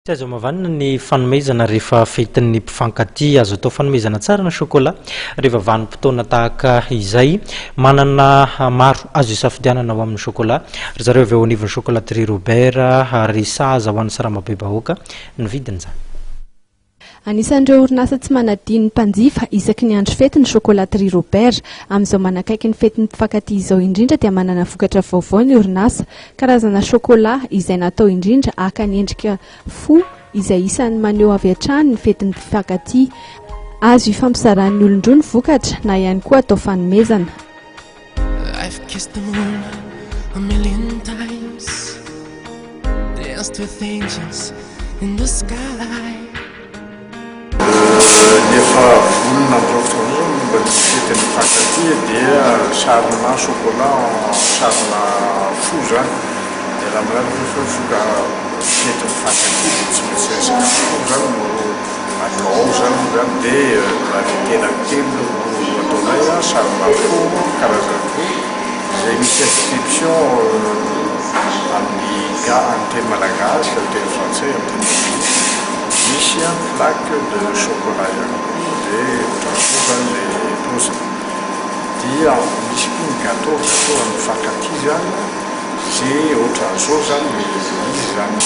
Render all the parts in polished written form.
Tsy azo hamavanina ny fanomezana rehefa fetin'ny mpifankatia. Azo atao fanomezana tsara ny chocolat rehefa vanim-potoana tahaka izay. Manana maro azo isafidianana ho amin'ny chocolat ry zareo avy ao anivon'ny Chocolaterie Robert ary sahaza ho an'ny saramabebahoaka ny vidin'izany. Anisan'ireo orinasa tsy manadino ny mpanjifa isaky ny andro fety ny Chocolaterie Robert. Amin'izao manakaiky ny fetin'ny mpifankatia izao indrindra dia manana vokatra vaovao ny orinasa. Karazana chocolat izay natao indrindra haka ny endrika fo izay isan'ny maneho avy hatrany ny fetin'ny mpifankatia. Azo ifampizaran'ny olon-droa ny vokatra na ihany koa atao fanomezana. I've kissed the moon a million times Danced with angels in the sky Ny efa vonona amin'izao fotoana izao momba ny fetin'ny mpifankatia dia sarina chocolat sarina fo izany. Dia raha milaza hoe fo fa fetin'ny mpifankatia dia tsy maintsy resaka fo izany no atao ao izany moa izany dia variété anankitelo no ataonay, sarina fo karazany roa izay misy inscription amin'ny ga amin'ny teny malagasy, amin'ny teny frantsay, amin'ny teny anglisy. Misy an plaque de chocolat ihany koa dia ohatran'izao zany le paoziny. Dia misy koa ny gateau, gateau an'ny mpifankatia zany ze ohatran'izao zany le izy zany.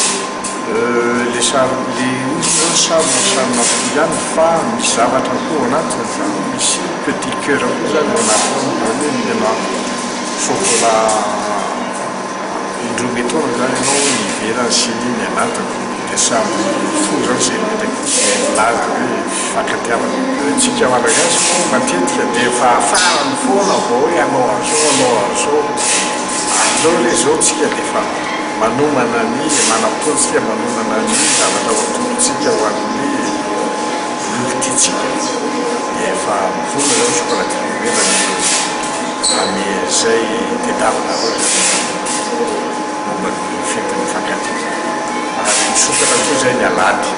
Le sary le izy moa zany sarina sarina fo ihany fa misy zavatra koa ao anatiny zany hoe misy petit coeur koa zany ao anatiny ao, zany hoe mihinana chocolat indroa metaona zany ianao ny ivelany sy ny anatiny. Dia samy fo zany izay izay milaza hoe fifankatiavana. Antsika Malagasy moa matetika dia efa farany foana vao hoe hanao an'izao hanao an'izao. Aleo re izao tsika dia efa manomana ny manam-potoana tsika manomana ny zavatra ho atolotsika ho an'ny olon-tiantsika. Dia efa mivonona izany chocolat Amin'izay tediavinareo izany momba ny fetin'ny mifankatia. Ary misokatra koa izay ny alahady.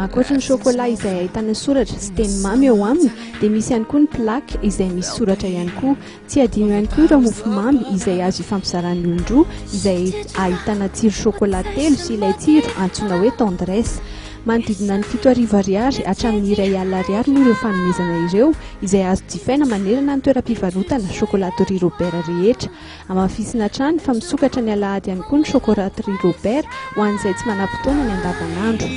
Ankoatry ny chocolat izay ahitana soratra sy teny mamy eo aminy dia misy ihany koa ny plaque izay misy soratra ihany koa. Tsy adino ihany koa ireo mofomamy izay azo ifampizaran'ny olon-droa izay ahitana tsiro chocolat telo sy ilay tsiro antsoina hoe tendresse. Manodidina ny 7000 ariary hatramin'ny 1000 ariary moa ireo fanomezana ireo izay azo jifaina manerana ny toeram-pivarotana Chocolaterie Robert rehetra. Hamafisina hatrany fa misokatra ny alahady ihany koa ny Chocolaterie Robert ho an'izay tsy manam-potoana ny andavanandro.